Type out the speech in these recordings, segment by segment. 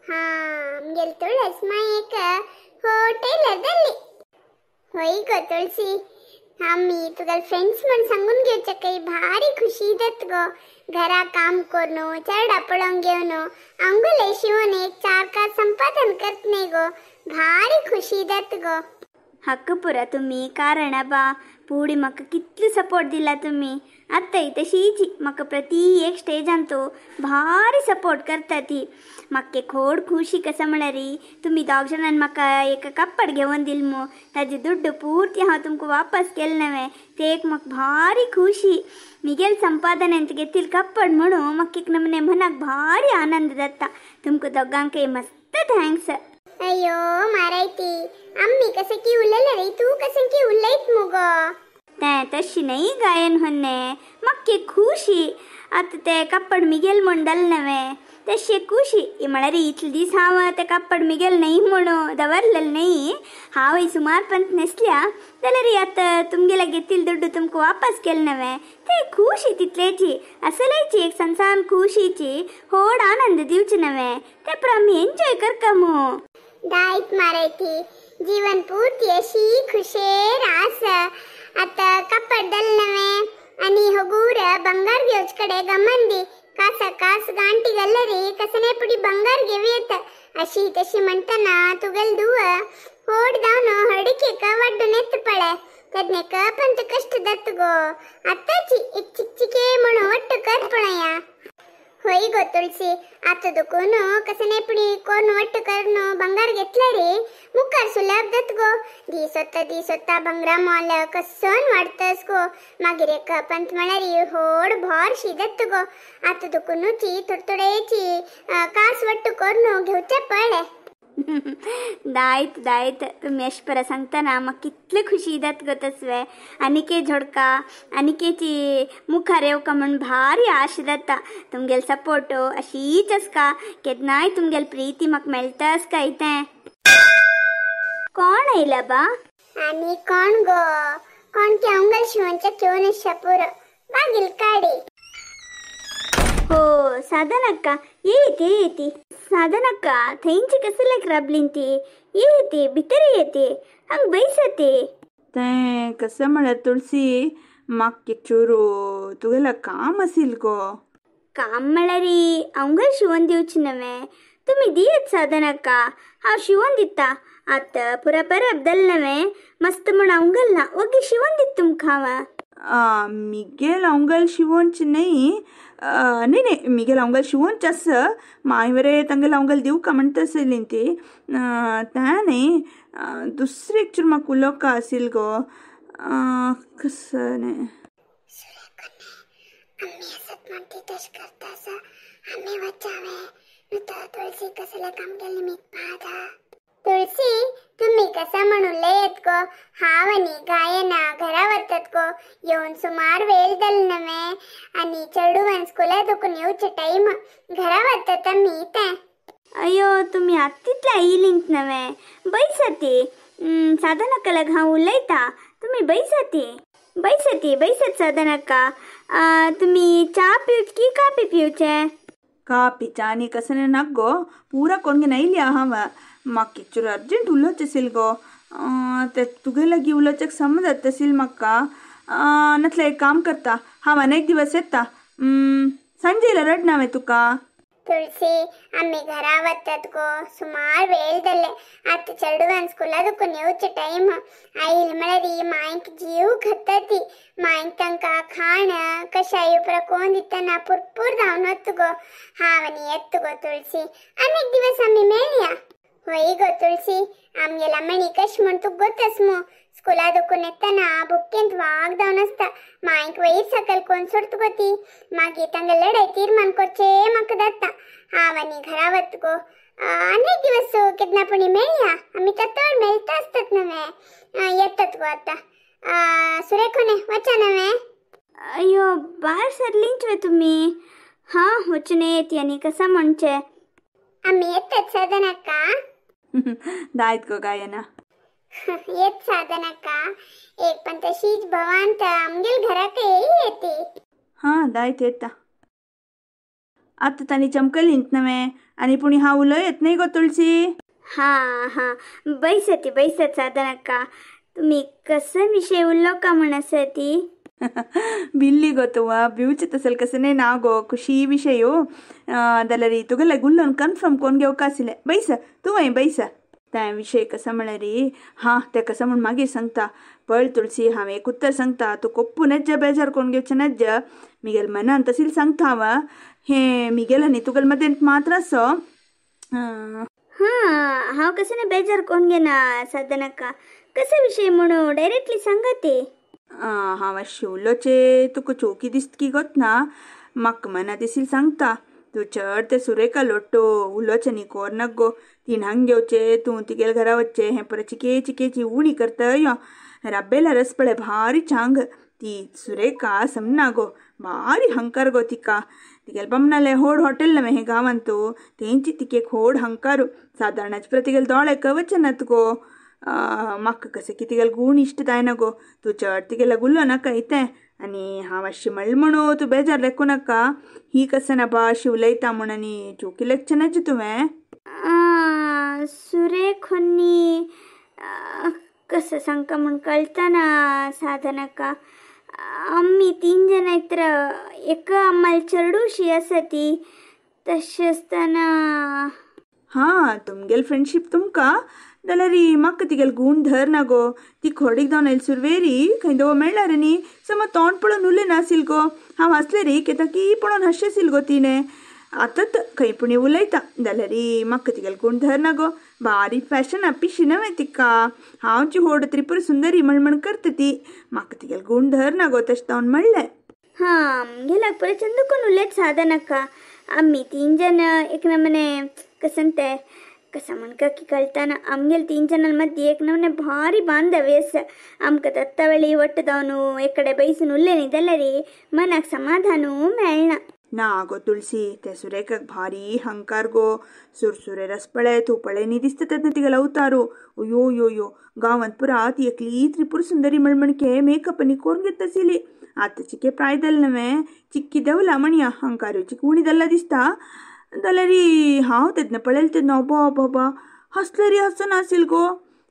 हा आमगेल तुळस मायेक होटेल दल्ली. होय गो तुळसी, आम्ही तुगेल फ्रेंड्स म्हण सांगून घेवचे काही भारी खुशी दत गो. घरा काम करून चरडा पळोवन घेवन अंगुले शिवून एक चार का संपादन करत नाही गो, भारी खुशी दत गो. हक्क पुरा तुम्ही कारण बा पुडी म्हाका कितलो सपोर्ट दिला तुम्ही. आतांय तशीच म्हाका प्रति एक स्टेजान तो भारी सपोर्ट करता ती. म्हाका खोड खुशी कसा म्हळ्यार तुमी दोग जाणान म्हाका एक कप्पड घेवन दिल मू, ताजे दुड्ड पूर्ती हांव तुमकां वापस केले नवें, ते एक म्हाका भारी खुशी. मिगेल संपादनेंत घेतील कप्पड म्हणून म्हाका एक नमने मनाक भारी आनंद जाता. तुमकां दोगांकय मस्त thanks. अय्यो मारायती, आम्ही कसं की उलयले रे, तू कसं की उलयत मुगो. तें तशी न्हय गायन होन्ने, म्हाका खुशी आतां ते कप्पड मिगेल म्हूण जालें नवें, तशें खुशी. म्हळ्यार इतले दीस हांव ते कप्पड मिगेल न्हय म्हणून दवरलेलें न्हय, हांवय सुमार पंत न्हेसल्या जाल्यार आतां तुमगेले घेतिल्ले दुड्डू तुमकां वापस केले नवें, ते खुशी तितलेची असलेची एक संसान खुशीची होड आनंद दिवचे नवें, ते पण आमी एन्जॉय करका मू. दायत मारायती जीवन पूर्ती अशी खुशेर आस. आता कप्पड दल नवें आणि होगूर ಬಂಗಾರ घेवच कडे गमन दी, कासा कास गांठी गल्लरी कसने पुडी ಬಂಗಾರ घेवयत अशी तशी म्हणताना तुगेल दुव होड दावन हडकेक वड्डू नेत पळे, तदनेक पंत कष्ट दत्त गो. आताची एक चिकचिके म्हणून वट्ट कर पळया. होय गो तुळसी, आता दुकून कसने पुडी कोण वट्ट करून ಬಂಗಾರ घेतलं रे मुखार सुलभ दत्त गो. दिसोत्ता दिसोत्ता ಬಂಗ್ರಾ माल कसन वाडतस गो. मागीर एक पंत म्हळ्यार होड भोर शी दत्त गो. आता दुकुनूची थोडे थोडेची कास वट्ट करून घेवचे पळे. दायत दायत तुम्ही अशें परा सांगतना म्हाका कितले खुशी जात गो तसवे. आनीके झोडका आनीकेची मुखार येवका म्हूण भारी आशा जाता. तुमगेलो सपोर्ट अशीच आसका, केन्नाय तुमगेली प्रिती म्हाका मेळटा आसका. इतें कोण आयला बा? आनी कोण गो, कोण की अंगल शिवनच्या घेवन पुरो बागील काडी. हो साधनक्का येते येते. साधनक्का थंयची कसले राबलीं ती, येते भितर येते हांग बैसते. तें कसं म्हळ्यार तुळसी, म्हाका एक चोरू तुगेलें काम आसील गो. काम म्हळ्यार अंगल शिवोन दिवचें नवें, तुमी दियत साधनक्का, हांव शिवोन दिता. आतां पुरा परब जालें नवें, मस्त म्हूण अंगल ना ओगी शिवोन दिता तुमकां हांव. मिगेल अंगल शिवोनच न्हय, न्हय न्हय मिगेल अंगल शिवोनच आस, माय तांगेले अंगल दिवका म्हणटा आसली ती, तें न्हय दुसरें एक चूर म्हाका उलोवका आसील गो. कसं न्हय तुळसी, तुम्ही कसा म्हणून येत गो, हांव आनी गायना घरा वतात गो. येवन सुमार वेळ जालो नवें आनी चेडवान स्कुला दुखून येवचे टायम घरा वतात आमी तें. अय्यो तुमी आतां तितले येयलींत नवें, बैसती साधनक्का लाग हांव उलयता, तुमी बैसती बैसती बैसत साधनक्का. तुमी च्या पिवचे की कापी पिवचे? कापी च्या नी कसं नाक गो, पुरा कोणगे नयली हांव, म्हाका एक चूर अर्जंट उलोवचें आसील गो. ते तुगे लागीं उलोवचें समजत आसील म्हाका. नातल्यार एक काम करता, हांव आनी एक दिवस येता, सांजे रडना वे तुका. तुळसी, आमी घरा वतात गो, सुमार वेळ जाले. आतां चेडवान स्कुला दुखून येवचे टायम आयल म्हळ्यार मांयक जीव खाता ती, मांयक तांकां खाण कशाय उपरांत कोण दितना पुरपूर धांवन वता गो. हांव आनी येता गो तुळसी, आनी एक दिवस आमी मेळया. होय गो तुळसी, आमगेला मणी कश म्हूण तुका गोतस मू, स्कुला दुखून येतना बुकेंत वाग जावन आसता, मांयक वयर सकयल कोण सोडटा गो ती, मागीर तांगे लडाय तीर्मान करचें म्हाका जाता. हांव आनी घरा वता गो, आनी एक दिवस केन्ना पुणी मेळया, आमी तत्वर मेळटा आसतात नवें, येतात गो आतां. सुरेखोने वचा नवें. अय्यो भायर सरलींच वे तुमी? हां वचून येत आनी कसा म्हणचें. आमी येतात साधनक्का. दायत गो गायना. येत साधनक्का, एक पण तशीच भवान तर आमगेल घराक येते. हां दायत येता. आतां तांणी चमकली नवे आनी पूण हांव उलयत न्ही गो तुळसी. हां हां बैसती बैसत साधनक्का, तुमी कसं विषय उल्लो का म्हण आसा ती? बिल्ली गो तुवा भिवचे तसल कसं ना गो खुशी विषय जाल्यार तुगेले गुल्लोन कन्फर्म कोण घेवका आशिल्लें. बैस तुवें बैस. त्या विषय कसं म्हळ्यार हां तें कसं म्हण मागीर सांगता. पळ तुळसी हांवें एक उत्तर सांगता, तूं कोप्पू नज्ज बेजार कोण घेवचें नज्ज. मिगेल मनान तशील सांगता हांव, हें मिगेल आनी तुगेल मदेंत मात्र आसो. हां हांव कसं ना बेजार कोण घेना साधनक्का, कसं विषय म्हणू डायरेक्टली सांगा ते. हांव अशें उलोवचें तुका चोकी दिसता की गोत ना, म्हाका मना दिसील सांगता. तूं चड ते सुरेखा लोट्टो उलोवचें न्ही कोर नाक गो. तीन हांग घेवचें तूं तिगेल घरा वचचें हें परत चिके चिकेची उणी करता यो. राब्बेला रस पळय भारी चांग ती सुरेखा समना गो, भारी हंकार गो तिका. तिगेल बमनाले होड हॉटेल नवे हे गांवांत तूं तेंची तिके होड हंकारू सादारणाच परत तिगेल दोळे कवचनात गो. म्हाका कशें की तिगेल गूण इश्ट जायना गो. तूं चड तिगेले गुल्लो नाका इतें. आनी हांव अशें म्हणलें म्हणू तूं बेजार लेखूं नाका. ही कसं ना बा अशी उलयता म्हूण आनी चोकी लेखचें नाच तुवें. सुरेखोन्नी कसं सांगका म्हूण कळतना साधनक्का, आमी तीन जण तर एका आम्हाला चेडूशी आसा ती तशें आसतना. हां तुमगेल फ्रेंडशीप तुमकां जाल्यार म्हाका तिगेल गूण धर ना गो. ती खोडीक जावन आयली सुरवेरी खंय दवो मेळ्ळार न्ही समज तोंड पळोवन उलय नासील गो. हांव हांसलें री केता की पळोवन हांशें गो तिणें. आतां खंय पुणी उलयता जाल्यार म्हाका तिगेल गूण धर ना गो. बारीक फॅशन पिशी नवें तिका, हांवची होड त्रिपुर सुंदरी म्हण म्हण करता ती. म्हाका तिगेल गूण धर ना गो तशें जावन म्हणलें. हां आमगेल्याक पळय चंद कोण उलयत साधनक्का. आमी तीन जण एक नमने कसं ते कसं म्हणका की कळतना आमगेल तीन जणां मध्ये एक नमने भारी बांधव्य आसा. आमकां दत्तावळी ಒಟ್ಟದವನು ಎಕಡೆ ಬೈಸುन उल्लेनी जाल्यार मनाक समाधान मेळना. ना गो तुळसी ते सुरेखाक भारी हंकार गो. सुरसुरे रस पळय तूं पळय न्ही दिसता तेन्ना तिगेलो अवतारू. यो यो यो गांवांत पुरा ती एकली त्रिपुर सुंदरी म्हण म्हणके मेकअप आनी कोरून घेता आशिल्ली. आतां चिके प्राय जालें नवें चिक्की देंवला म्हणया हंकारूची उणी जाल्ला दिसता. जाल्यार हांव तेन्ना पळयलें तेन्ना अबा बाबा हसलेरी हसना आशिल्ल गो.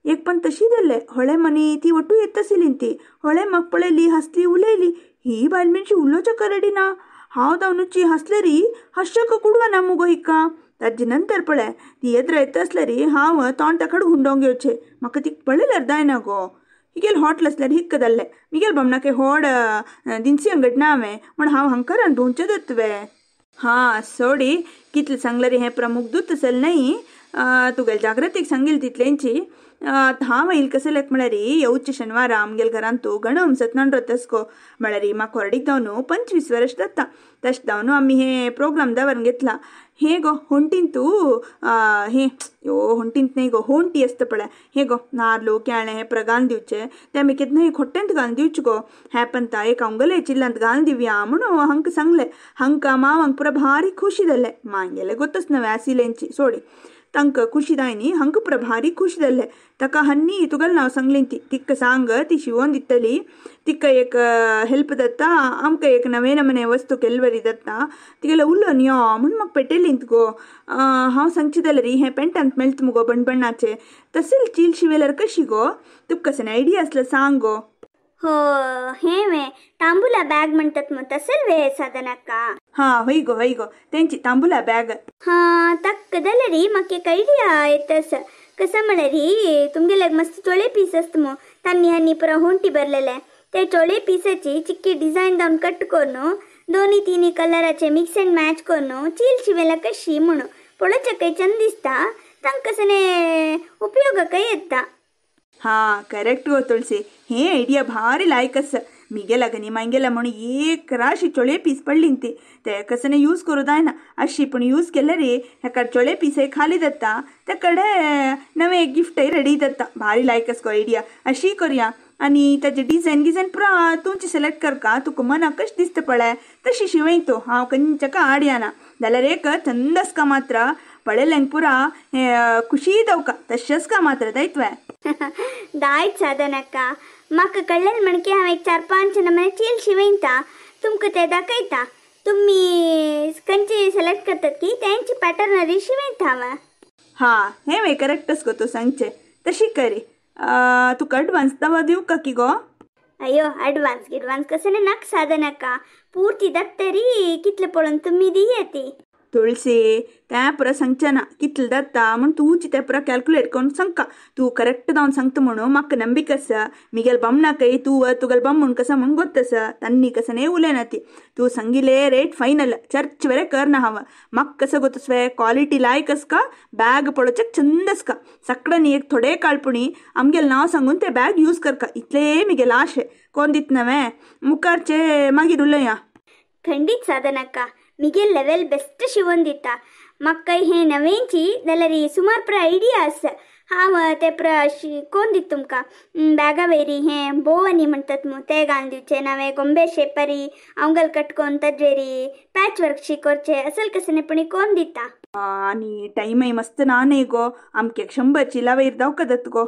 एक पण तशी जाल्लें होळे मनी ती वटू येता आशिल्ली ती होळे म्हाका पळयली हांसली उलयली. ही बायल मनशी उलोवच्या रेडी ना. हांव धांवनुची हांसलेरी हांशक कुडवा मुगो हिका. ताजे नंतर पळय ती येद्र येता आसल्यारी हांव तोंड ताकड हुंडोवंक घेवचें. म्हाका ती पळयल्यार जायना गो. हिगेल हॉटल आसल्यार हिक्क जाल्लें मिगेल बमनाके होड दिनसी अंगड ना हांवें म्हण हांव हंकारान भोंवचें दत्तवे. हां सोडी कितलें सांगल्यार हें प्रमुख दूत असेल न्ही तुगेल जागृतीक सांगील तितलेंची. हांव येयल कसं लेख म्हळ्यार येवचे शनिवारा आमगेल घरांत तूं गणम सत्यनारायण व्रत गो. म्हळ्यार म्हाका होर्डीक जावन 25 वर्स जाता. तशें जावन आमी हे प्रोग्राम दवरून घेतला. हे गो होंटीन तूं हे यो होंटींत न्ही गो होंटी आसता पळय हे गो नार्लो केळें हे पुरा घालून दिवचें तें आमी केन्ना एक होट्टेंत घालून दिवचें गो. हें पंता एक हांगेले चिल्लांत घालून दिवया म्हणून हांकां सांगलें. हांकां मावांक पुरा भारी खुशी जालें. मागेलें गोतच नवें आशिल्लेंची सोडी तांकां खुशी जाय न्ही हांकां पुरा भारी खुशी जाल्लें. ताका हन्नी तुगेलें नांव सांगलें ती तिका सांग ती शिवोन दितली तिका एक हेल्प जाता आमकां एक नवे नमने वस्तू केल्लवरी जाता. तिगेलें उलोवन यो म्हूण म्हाका पेटयलींत गो. हांव सांगचें जाल्यार हें पेंटांत मेळटा मुगो बणबणाचें तशें चील शिवेल्यार कशी गो तुका कशें आयडिया आसल्यार सांग गो. हो हे वे तांबुला बॅग म्हणतात मग तसेल वे साधनक्का. हां हय गो हय गो तेंची तांबुला बॅग. हां तक्क जाल्यार म्हाका एक आयडिया येता आसा. कसं म्हळ्यार तुमगेले मस्त चोळे पीस आसता मग तांणी हांणी पुरा होंटी भरलेले ते चोळे पिसाची चिक्की डिझायन जावन कट करून दोनी तिनी कलराचे मिक्स अँड मॅच करून चील शिवेला कशी म्हणून पळोवच्याकय चंद दिसता तांकां सने उपयोगाकय येता. हां करेक्ट गो तुळसी हे आयडिया भारी लायक आसा. मिगेला गनी मागेला म्हणून एक राशी चोळे पीस पडली ती ते कसं यूज करू जायना. अशी पण यूज केल्यार हेका चोळे पीस खाली जाता त्या कडे नवे एक गिफ्टय रेडी जाता. भारी लायक आसा गो आयडिया. अशी करुया आनी ताजे डिझायन गिझायन पुरा तुमची सिलेक्ट करका तुका मनाक कशें दिसता पळय तशी शिवय तूं. हांव खंयच्या आडया ना जाल्यार एक चंद आसका मात्र पळयल्यांक पुरा हे खुशी दवका तशेंच का मात्र दायत्वे. दायत साधनक्का म्हाका कळ्ळें म्हणके हांव एक 4-5 नमने चील शिवयता तुमकां ते दाखयता. तुम्ही खंयची सिलेक्ट करतात की त्यांची पॅटर्न शिवयता हांव. हा हें वे करेक्टच गो तूं सांगचें तशी करी. तुका अडवान्स दवा दिवं का की गो? अय्यो अडवान्स गिडवान्स कसं नाक साधनाका पूर्ती दत्तरी कितले पळोवन तुमी दियती. तुळसी त्या पुरा सांगचें ना कितले जाता म्हूण तूंच तें पुरा कॅल्कुलेट करून सांगका. तूं करेक्ट जावन सांगता म्हणून म्हाका नंबिक आसा. मिगेल बामणाकय तूं तुगेल बामूण कसा म्हूण गोत आसा तांणी कसं न्ही उलयना ती. तूं सांगिले रेट फायनल चर्च वेरे करना हांव. म्हाका कसं गोत स्वे क्वालिटी लायक आसका बॅग पळोवचें चंद आसका. सगळ्यांनी एक थोडे काळ पुणी आमगेल नांव सांगून ते बॅग यूज करका इतले मिगेल आशे कोण दित नवें मुखारचे मागीर उलया. खंडीत साधनाका मिगेल लेवल बेस्ट शिवोन दिता. म्हाका हें नवेंची जाल्यार सुमार प्र आयडिया आसा. हांव ते प्र कोण दित तुमकां बॅगा वयरी हें बोवनी म्हणटात मू ते घालून दिवचे नवे गोंबे शेपरी आंगल कटकोन तज्वेरी पॅच वर्क शी करचे असल कसं पुणी कोण दिता. आनी टायमय मस्त ना न्ही गो आमके 100 चिला वयर दावका जाता गो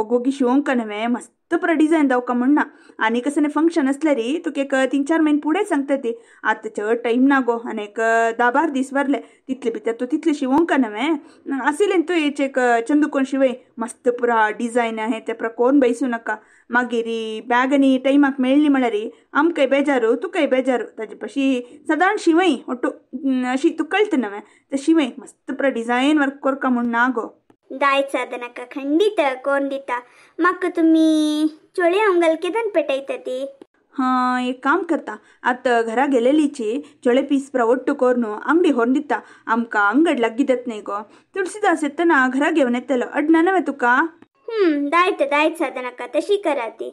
वोगी शिवोंक नवें मस्त पुरा डिझायन दावका म्हण ना. आनी कसं फंक्शन असल्यारी तुका एक 3-4 म्हयने फुडें सांगता ती. आतां चड टायम ना गो आनी एक 10-12 दीस वरले तितले भितर तूं तितले शिवोंक नवें आशिल्लें तूं हेच एक चंदू कोण शिवय मस्त पुरा डिझायन हें तें पुरा कोण बैसूं नाका. मागीर बॅग आनी टायमाक मेळ्ळी म्हळ्यार आमकांय बेजारू तुकाय बेजारू. ताजे पशी सदांच शिवय ಒಟ್ಟು अशी तुका कळटा नवें तें शिवय मस्त पुरा डिझायन वर्क करका म्हूण ना गो. दायच साधनाका खंडीत कोण दिता. म्हाका तुमी चोळे अंगल केदन पेटयता ती? हां एक काम करता आतां घरा गेलेलीची चोळे पीस पुरा ಒಟ್ಟು कोरून अंगडी व्हरून दिता. आमकां अंगड लागीं जाता न्ही गो. तुळसीदास येतना घरा घेवन येतलो अडना नवें तुका? दायत दायत साधनाका तशी करा ती.